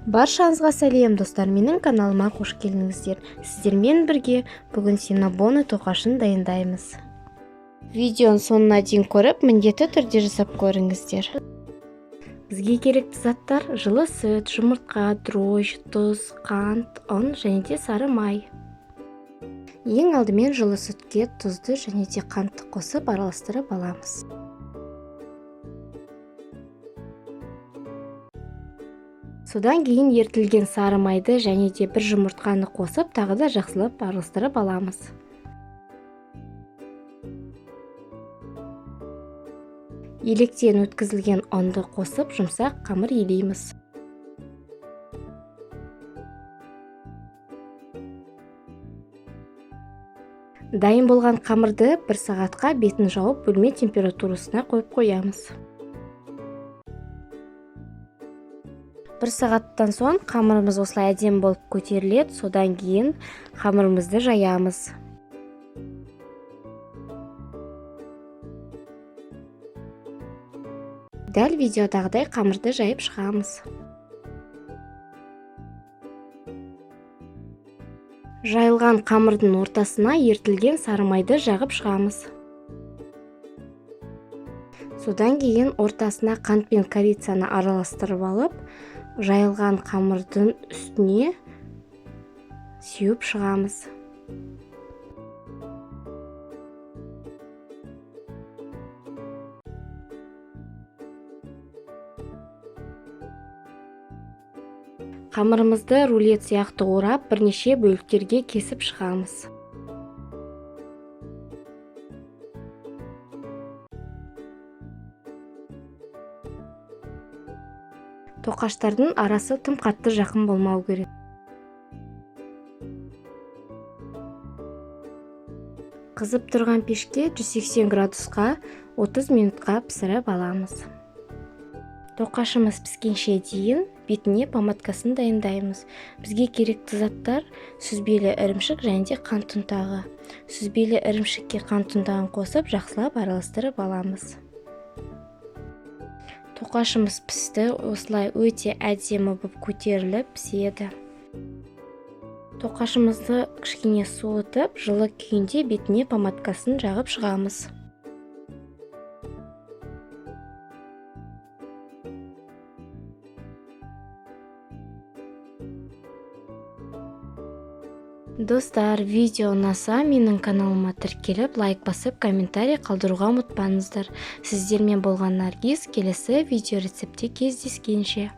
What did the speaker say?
Баршаңызға сәлем, достар, менің каналыма қош келдіңіздер. Сіздермен бірге бүгін синнабоны тоқашын дайындаймыз. Видеоның соңына дейін көріп, міндетті түрде жасап көріңіздер. Бізге керекті заттар: жылы сүт, жұмыртқа, дрожжи, тұз, қант, ұн және де сары май. Ең алдымен жылы сүтке тұзды және де қантты қосып араластырып аламыз. Содан кейін ерітілген сары майды және де бір жұмыртқаны қосып, тағы да жақсылап араластырып аламыз. Електен өткізілген ұнды қосып, жұмсақ қамыр илейміз. Дайын болған қамырды бір сағатқа бетін жауып, бөлме температурасына қойып қоямыз. Бір сағаттан соң қамырымыз осылай әдемі болып көтеріледі. Содан кейін қамырымызды жаямыз. Дәл видеодағыдай қамырды жайып шығамыз. Жайылған қамырдың ортасына ерітілген сары майды жағып шығамыз. Содан кейін ортасына қант пен корицаны араластырып алып, жайылған қамырдың үстіне сеуіп шығамыз. Қамырымызды рулет сияқты орап, бірнеше бөліктерге кесіп шығамыз. Тоқаштардың арасы тым қатты жақын болмау керек. Қызып тұрған пешке 180 градусқа 30 минутқа пісіріп аламыз. Тоқашымыз піскенше дейін бетіне помадкасын дайындаймыз. Бізге керекті заттар: сүзбелі ірімшік және де қант ұнтағы. Сүзбелі ірімшікке қант ұнтағын қосып, жақсылап араластырып аламыз. Тоқашымыз пісті, осылай өте әдемі болып көтеріліп піседі. Тоқашымызды кішкене суытып, жылы күйінде бетіне помадкасын жағып шығамыз. Достар, видео ұнаса, менің каналыма тіркеліп, лайк басып, комментарий қалдыруға ұмытпаңыздар. Сіздермен болған Наргиз, келесі видео рецептте кездескенше.